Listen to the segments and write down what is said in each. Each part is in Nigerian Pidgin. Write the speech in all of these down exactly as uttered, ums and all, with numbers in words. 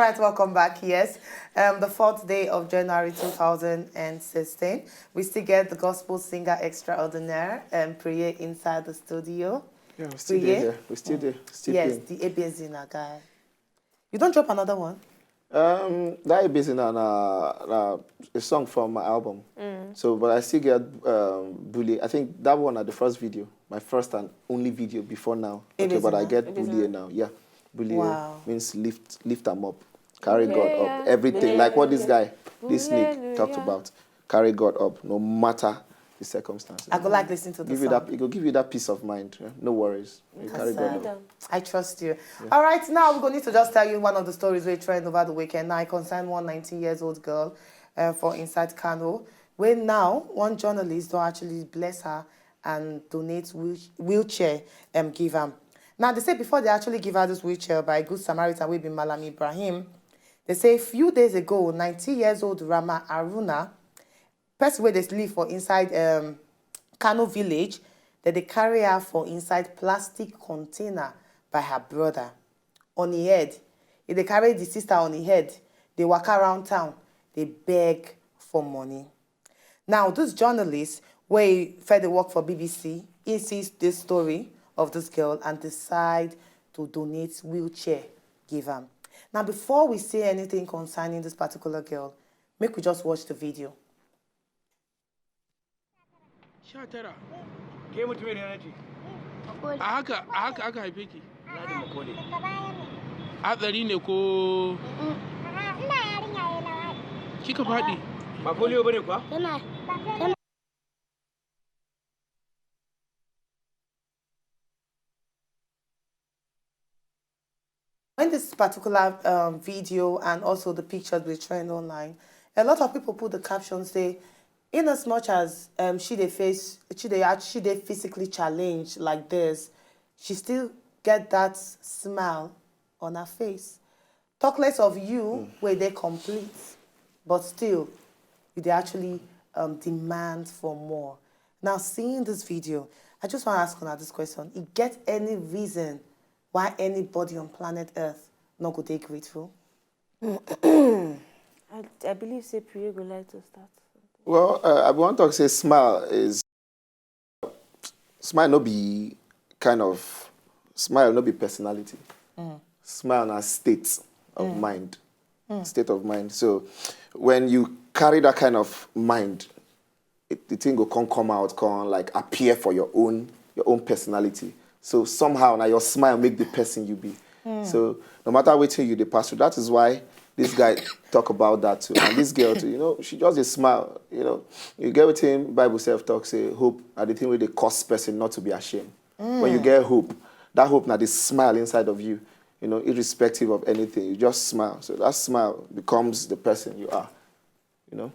Right, welcome back. Yes, um, the fourth day of January two thousand and sixteen. We still get the gospel singer extraordinaire, um, Priye, inside the studio. Yeah, we still Priye? There. We still there. Still Yes, playing. The Ebezina guy. You don't drop another one? Um, that Ebezina na, na a song from my album. So, but I still get um, Bully. I think that one at the first video, my first and only video before now. Okay, but I Ebezina. Get Bully now. Yeah, Bully Wow. means lift, lift them up, carry God Yeah, up, yeah. everything. Like what this guy, this Nick talked Hallelujah. about, carry God up no matter the circumstances. I go like listen to the Give you song. That, it will give you that peace of mind. Yeah? No worries. You carry God up. Freedom. I trust you. All right, now we're going to just tell you one of the stories we trend over the weekend. Now, I concern one nineteen years old girl uh, for inside Kano, where now one journalist don't actually bless her and donate wheel- wheelchair um, give her. Now, they say before they actually give her this wheelchair by a good Samaritan, we be Malam Ibrahim. They say a few days ago, nineteen years old Rama Aruna, person where they live for inside um, Kano village, that they carry her for inside plastic container by her brother on the head. If they carry the sister on the head, they walk around town, they beg for money. Now, this journalist, where he fed the work for B B C, he sees this story of this girl and decide to donate wheelchair give her. Now, before we say anything concerning this particular girl, make we just watch the video. Sha tara. Ke mutum ne na ce? A haka, a haka aka haife ki? Ladi Makole. Hatsari ne ko kika faɗi? Ba polio bane kuwa? When this particular um, video and also the pictures will trend online, a lot of people put the caption say, in as much as um, she they face, she they act- she they physically challenged like this, she still get that smile on her face. Talk less of you where they complete, but still, you they actually um, demand for more. Now, seeing this video, I just want to ask you this question: It get any reason why anybody on planet Earth not go they grateful? I, I believe say Priye go like to start. Well, uh, I want to say smile is smile no be kind of smile no be personality. Smile na state of mind. State of mind. So when you carry that kind of mind, it, the thing go come come out, come like appear for your own your own personality. So somehow now your smile make the person you be. So no matter what you dey pass through, that is why this guy talk about that too, and this girl too. You know, she just a smile. You know, you get what him Bible self talk say hope are the thing where they cause person not to be ashamed. When you get hope, that hope now they smile inside of you. You know, irrespective of anything, you just smile. So that smile becomes the person you are. You know.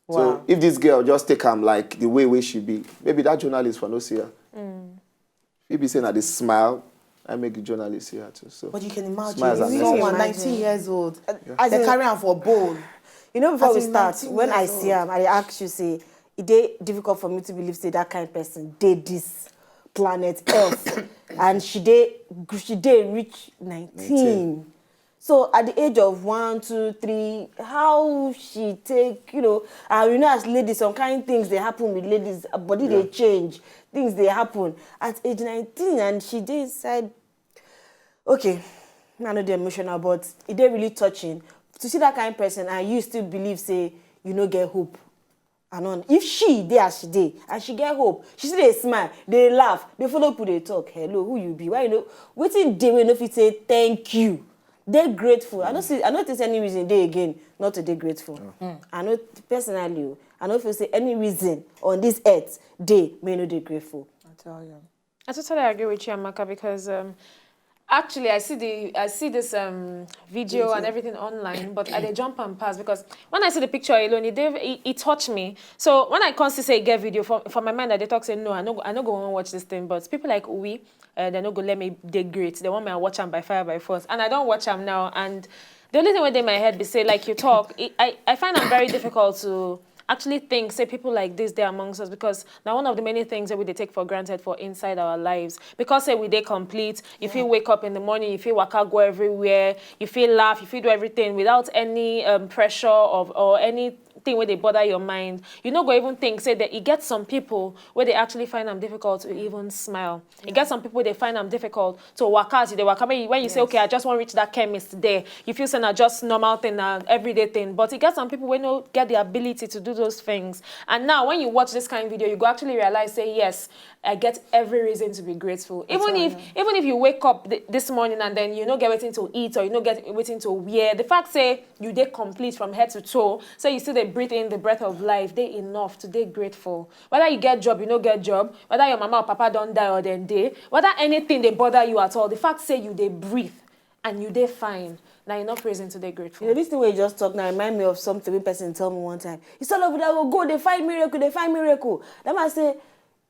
Wow. So if this girl just take am like the way way she be, maybe that journalist for no see her. If be say na the smile, I make the journalist see her too. So But you can imagine Smiles are someone necessary. nineteen years old, As they in- carry am for bowl. You know, before As we in start, nineteen when I years see old. am, I ask you say, it dey difficult for me to believe say that kind of person dey this planet Earth, and she dey she dey reach nineteen. So at the age of one, two, three, how she take, you know, uh, you know, as ladies, some kind of things they happen with ladies, uh, body they change, things they happen at age nineteen, and she dey inside. Okay, I know they're emotional, but it dey really touching to see that kind of person, and you still believe say you no get hope. And on if she dey as she dey and she get hope, she still dey smile, dey laugh, dey follow people dey talk. Hello, who you be? Why you know? Wetin dey wey you no fit say thank you? Dey grateful. I no see. I no think any reason dey again not to dey grateful. I no personally. Oh, I no feel say any reason on this earth dey may no dey grateful. I tell you. I totally agree with you, Amaka, because um, actually I see the I see this um, video and everything online, but I dey jump and pass because when I see the picture alone, it dey- it, it touched me. So when I come see say e get video for for my mind, I dey talk say no, I no go- I no go wan watch this thing. But people like Uwi, uh, they no go let me dey great. They want me to watch am by fire by force, and I don't watch am now. And the only thing wey dey my head be say like you talk, it, I I find am very difficult to actually think say people like this dey amongst us, because na one of the many things that we dey take for granted for inside our lives. Because say we dey complete, you fit wake up in the morning, you fit waka go everywhere, you fit laugh, you fit do everything without any um, pressure of or anything wey dey bother your mind. You no go even think say that e get some people wey dey actually find am difficult to even smile. E get some people wey dey find am difficult to waka as you dey waka. When you, when you say, okay, I just wan reach that chemist there, you feel say na just normal thing, na everyday thing. But e get some people wey no get the ability to do those things. And now when you watch this kind of video, you go actually realize say, yes, I get every reason to be grateful. Even if, even if you wake up th- this morning and then you no get wetin to eat or you no get wetin to wear, the fact say you dey complete from head to toe, say you still dey breathe in the breath of life, dey enough to dey grateful. Whether you get job, you no get job, whether your mama or papa don die or dem dey, whether anything dey bother you at all, the fact say you dey breathe and you dey fine, na enough reason to dey grateful. You know, this thing wey you just talk now remind me of something wey person tell me one time. He said, "Look, I go go, dey find miracle, dey find miracle." That man say,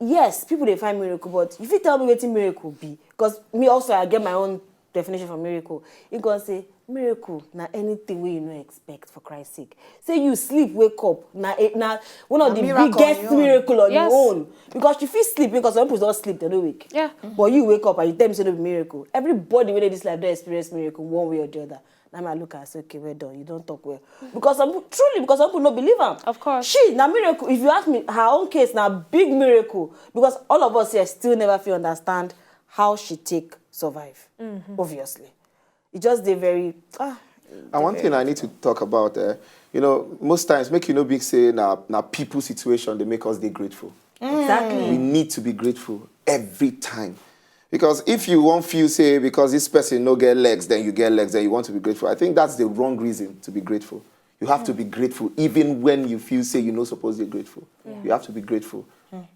"Yes, people dey find miracle, but you fit tell me wetin miracle be?" Because me also, I get my own definition for miracle. He go say, "Miracle na anything wey you no expect, for Christ sake. Say you sleep, wake up, na a- na one of Na the miracle on biggest your own. Miracle on Yes. Your own." Because you fit sleep, because some people don sleep, dem no wake. Yeah. But you wake up and you tell me say no be miracle. Everybody wey dey this life don experience miracle one way or the other. Now I look and say, "Okay, well done, you don talk well." Because some people, truly, because some people no believe am. Of course. She, na miracle. If you ask me, her own case na big miracle, because all of us here still never fit understand how she take survive. Obviously, it just dey very ah. And one thing I need to talk about, uh, you know, most times make you no big say na na people situation dey make us dey grateful. Exactly. We need to be grateful every time. Because if you wan feel say because this person no get legs, then you get legs, then you want to be grateful. I think that's the wrong reason to be grateful. You have to be grateful even when you feel say you no suppose dey grateful. You have to be grateful.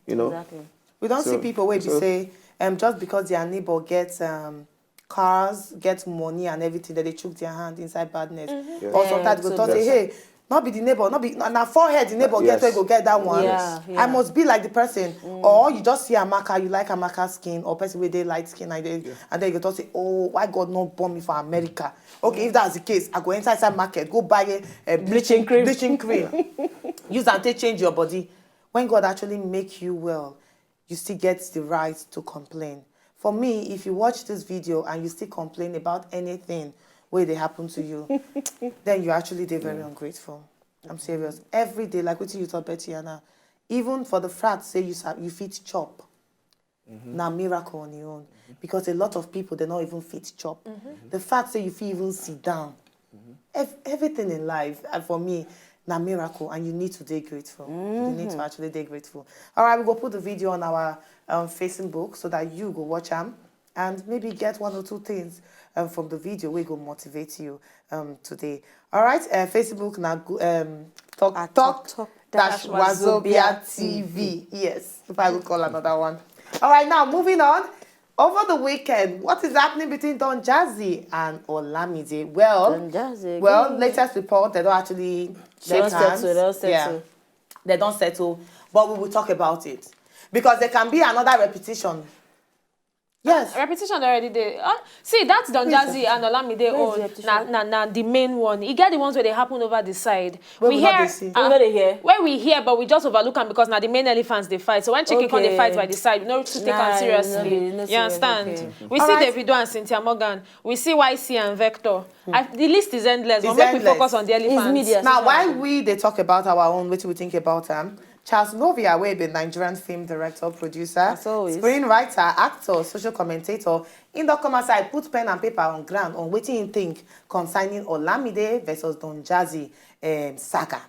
You know. Exactly. We don see So- people wey be so- say um, just because their neighbor get um, cars, get money and everything, dem dey chook their hand inside badness. Or Yeah, sometimes go so talk say, that's- hey, no be the neighbor, no be na, na forehead the neighbor get Yes. wey go get that one. Yeah, yeah. I must be like the person. Or you just see Amaka, you like Amaka skin, or person wey dey light skin, and then, and then you go talk say, oh, why God no born me for America? Okay, if that's the case, I go enter inside market, go buy a, a bleaching, Bleaching cream. Bleaching cream. Use and take change your body. When God actually make you well, you still get the right to complain. For me, if you watch this video and you still complain about anything wey dey happen to you, then you actually dey very ungrateful. I'm serious. Every day, like wetin you talk, Betty, Anna, even for the fact say you sa- you fit chop, na miracle on your own, because a lot of people, they no even fit chop. The fact say you fit even sit down, ev- everything in life, uh, for me, na miracle, and you need to dey grateful. You need to actually dey grateful. All right, we go put the video on our um, Facebook so that you go watch am and maybe get one or two things um, from the video wey go motivate you um, today. All right, uh, Facebook na go- um, talk At talk Talk dash dash Wazobia Wazobia T V. Yes, if I go call another one. All right, now moving on. Over the weekend, what is happening between Don Jazzy and Olamide? Well, Don Jazzy well, again. Latest report, they don't actually They don shake hands. Settle, they don Yeah. Settle. They don't settle, but we will talk about it because there can be another repetition. Yes. Repetition already dey. Uh, see, that's Don Please, Jazzy and Olamide Where's the own. repetition? Na, na, na the main one. E get the ones wey dey happen over the side. Wey we no dey see. We no dey hear. Where we hear, but we just overlook am because na the main elephants dey fight. So when chicken come dey Okay. Fight by the side, we no too take am Nah, seriously. no be- no You serious, understand? okay. We see Alright. Davido and Cynthia Morgan. We see Y C and Vector. I, the list is endless. It's But make we endless. Focus on the It's elephants. media. Now, Social while media. We dey talk about our own, what we think about am, Charles Novia, wey be Nigerian film director, producer, As always. Screenwriter, actor, social commentator, he don come outside, put pen and paper on ground on wetin he think concerning Olamide versus Don Jazzy um, saga.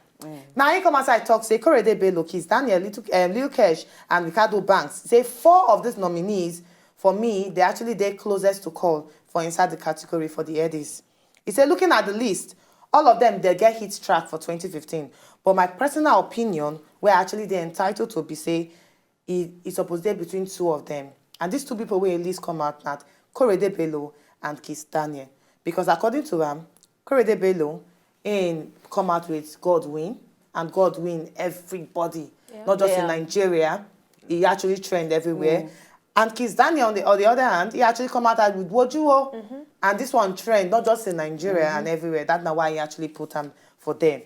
Now he come outside talk say Korede Bello, Kizz Daniel, Little, um, Lil Kesh, and Ricardo Banks say four of these nominees for me, they actually dey closest to call for inside the category for the Headies. He say, looking at the list, all of them, they get hit track for twenty fifteen. But my personal opinion, where actually they entitled to be say, e e suppose dey between two of them. And these two people wey list come out na Korede Bello and Kizz Daniel. Because according to am, Korede Bello im come out with God Win, and God Win everybody, not just in Yeah. Nigeria, e actually trend everywhere. And Kizz Daniel, on the, on the other hand, he actually come out with Woju O, and this one trend not just in Nigeria and everywhere. That's not why he actually put am for there.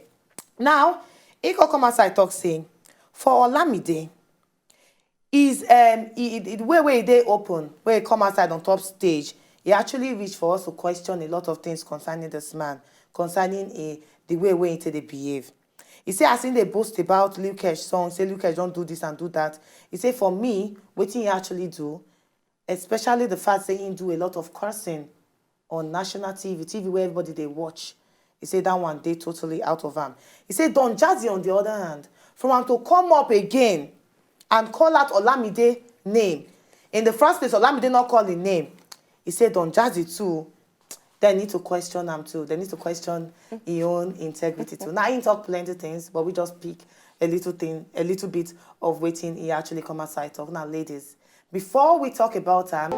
Now, He go come outside talk say, for Olamide, is um e, e, the way wey e dey open, wey e come outside on top stage, e actually reach for us to question a lot of things concerning this man, concerning e, the way wey e take dey behave. E say as im dey boast about Lil Kesh song, say Lil Kesh don do this and do that. E say for me, wetin e actually do, especially the fact say he do a lot of cursing on national T V, T V where everybody dey watch. He say that one dey totally out of am. He say Don Jazzy, on the other hand, from am to come up again and call out Olamide name. In the first place, Olamide not call him name. He say Don Jazzy too, they need to question am too. They need to question his own integrity too. Now he talk plenty things, but we just pick a little thing, a little bit of wetin he actually come outside talk. Now, ladies, before we talk about am,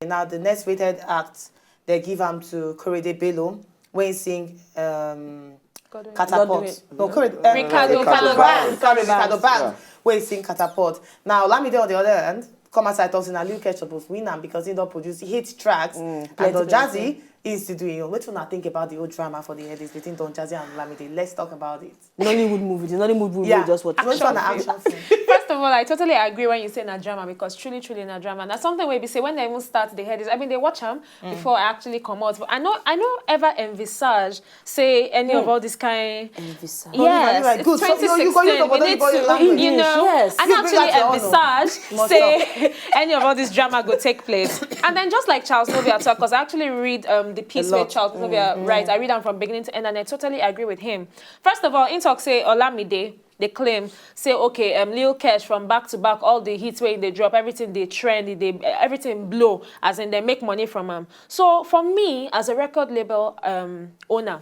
now the next rated act they give am to Korede Bello, wey sing um, Catapult. No, Korede, um, Ricardo, Ricardo Banks. Sorry, Ricardo Banks. Wey sing Catapult. Now, Olamide, on the other hand, come outside talk say na Lil Kesh suppose win am because he don produce hit tracks, and Don Jazzy is still doing it. Wetin una think about the whole drama for the headies between Don Jazzy and Olamide? Let's talk about it. Nollywood movie, the Nollywood movie. Yeah. Just watch. Which one na action film? First of all, I totally agree when you say na drama, because truly, truly na drama. Na something wey be say when they even start the headies, I mean, they watch am before I actually come out. But I know, I know ever envisage say any of all this kind. Envisage. Yes, it's twenty sixteen. You know, I actually envisage say any of all this drama go take place. And then just like Charles Novia talk, because I actually read um, the piece where Charles Novia write. I read am from beginning to end, and I totally agree with him. First of all, he talk say Olamide, they claim say, okay, um, Lil Kesh, from back to back, all the hits wey they drop, everything they trend, they everything blow, as in they make money from am. So for me, as a record label um, owner,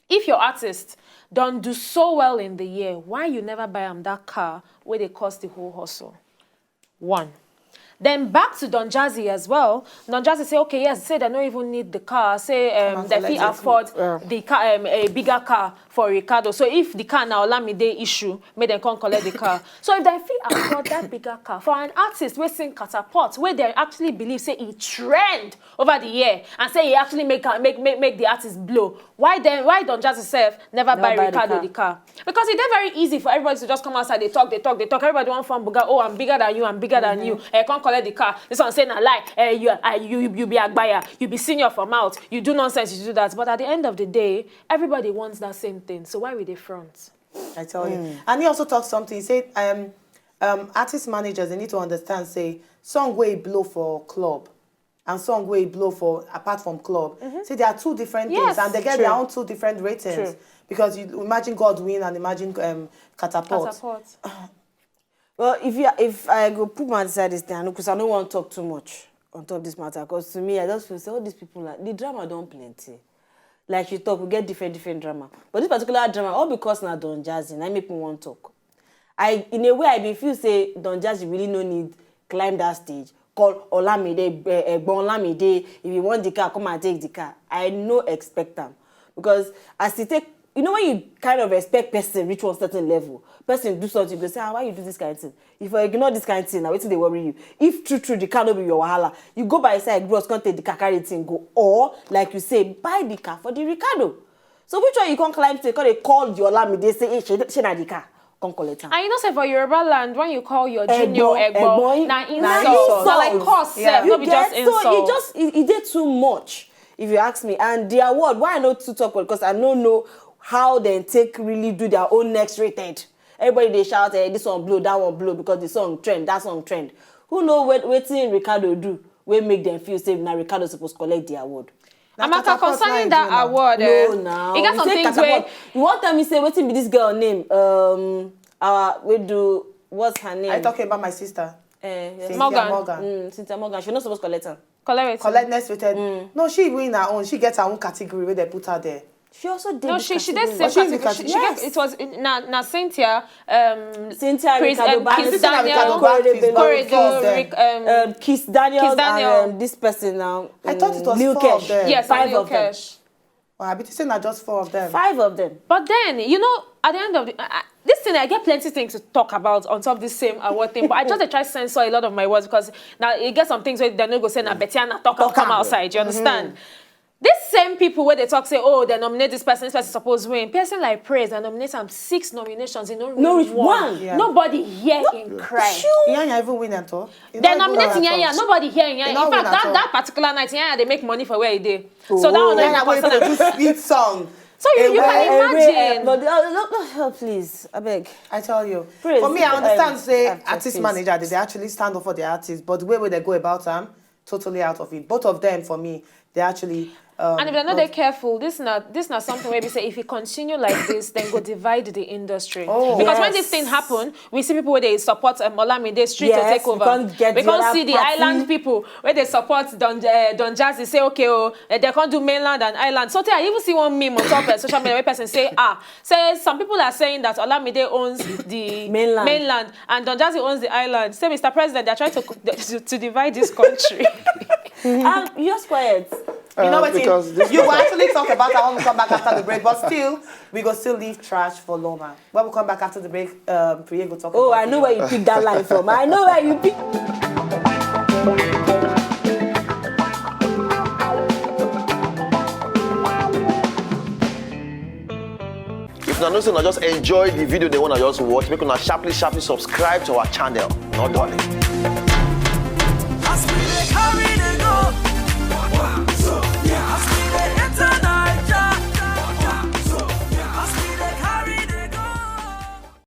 if your artist don't do so well in the year, why you never buy am that car where they cost the whole hustle? One. Then back to Don Jazzy as well. Don Jazzy say, okay, yes, say they don't even need the car. Say um, they fit afford the car, um, a bigger car for Ricardo. So if the car now Olamide issue, make them come collect the car. So if they fit afford that bigger car for an artist wey sing Catapult, where they actually believe say he trend over the year and say he actually make make make, make the artist blow, why then why Don Jazzy sef never buy Ricardo the car? Because e dey very easy for everybody to just come outside, they talk, they talk, they talk. Everybody want fun buga. Oh, I'm bigger than you, I'm bigger than you. Eh, come collect the car. This one say na lie. Eh, you, ah, you, you be agbaya. You be senior for mouth. You do nonsense, you do that. But at the end of the day, everybody wants that same thing. So why we dey front? I tell you. And he also talk something. He said, um, um, artist managers, they need to understand, say, song wey blow for club and song wey blow for apart from club. Say there are two different things, and they get their own two different ratings. Because you imagine Godwin and imagine um, Catapult. Catapult. Well, if you if I go put my side this thing, because I don't want to talk too much on top of this matter. Because to me, I just feel say all these people, like, the drama don't plenty. Like you talk, we get different different drama. But this particular drama, all because na Don Jazzy, I make me want talk. I in a way I be feel say Don Jazzy really no need climb that stage. Call Olamide, eh, Egbon Olamide, if you want the car, come and take the car. I no expect am. Because as e take, you know, when you kind of expect person reach one certain level, person do something, you go say, ah, why you do this kind of thing? If you ignore this kind of thing, now wetin dey worry you? If true true the car no be your wahala, you go by side, bros, come take the car, carry the thing go, or like you say, buy the car for the Ricardo. So which one you come climb to, come dey call the Olamide, say, hey, shey na the car, come collect am. And you know say for Yoruba land, when you call your junior Egbon, na insult. Na like curse sef, no be just insult. So e just e dey too much, if you ask me. And the award, why I no too talk, because I no know how dem take really do their own next rated. Everybody dey shout, eh, this one blow, that one blow, because the song trend, that song trend. Who know wetin Ricardo do wey make dem feel say na Ricardo suppose collect the award? Amaka, concerning that award, eh, no, now e get some things wey you wan tell me say wetin be this girl name? Um, our wey do what's her name? Are you talking about my sister? Eh, yes. Cynthia Morgan. Morgan. Mm, Cynthia Morgan. She no suppose collect am. Collect wetin? Collect next rated. Mm. No, she win her own. She get her own category wey dem put her there. She also did. No, she she did same category. She, she get, it was na na Cynthia. Um, Cynthia, Chris, Ricardo um, Banks, Kiss Daniel, Korede Bello, Korede, um, um, Kiss Daniel, Kiss Daniel, and um, this person now. I thought it was Lil Kesh. Yes, five of them. Well, I be say na just four of them. Five of them. But then, you know, at the end of the, I, I- this thing, I get plenty things to talk about on top of this same award thing. But I just dey try censor a lot of my words because now you get some things where they no go say na Betiana talk and come outside. You understand? These same people where they talk say, oh, they nominate this person, this person suppose win. Person like Praise, they nominate am six nominations. They no No win reach one. one. Yeah. Nobody hear him cry. Iyanya even win at all. He They not even nominate win at Iyanya. all. Nobody hear Iyanya. He In not fact, win that, at all. That particular night, Iyanya they make money for where he dey. So that one Iyanya no wey concern. Produce hit song. So you, you Away, can Away, imagine. uh, no, no, no, no, please, I beg. I tell you, Praise, for me, I understand um, say actor, artist please. Manager, they, they actually stand up for the artist, but the way where they go about them, totally out of it. Both of them, for me, they actually. Um, And if they're not don't- that careful, this not this not something where we say if you continue like this, then go divide the industry. Oh. Because when Yes. This thing happen, we see people where they support um, Olamide Street to Yes, take we over. can't get the Because other see the party. Island people where they support Don uh, Don Jazzy say okay, oh, eh, they can't do mainland and island. So I even see one meme on top of social media where person say ah, say some people are saying that Olamide owns the Mainland. mainland and Don Jazzy owns the island. Say, Mister President, they're trying to to, to divide this country. Um, you're just quiet. You know Uh, what? Because this You will matter- actually talk about that when we come back after the break, but still, we go still leave trash for Loma. When we come back after the break, um, Priye go talk Oh, about I know it. Where you pick that line from. I know where you pick. If una know say una just enjoy the video they wanna just watch, make una sharply sharply subscribe to our channel. No darling.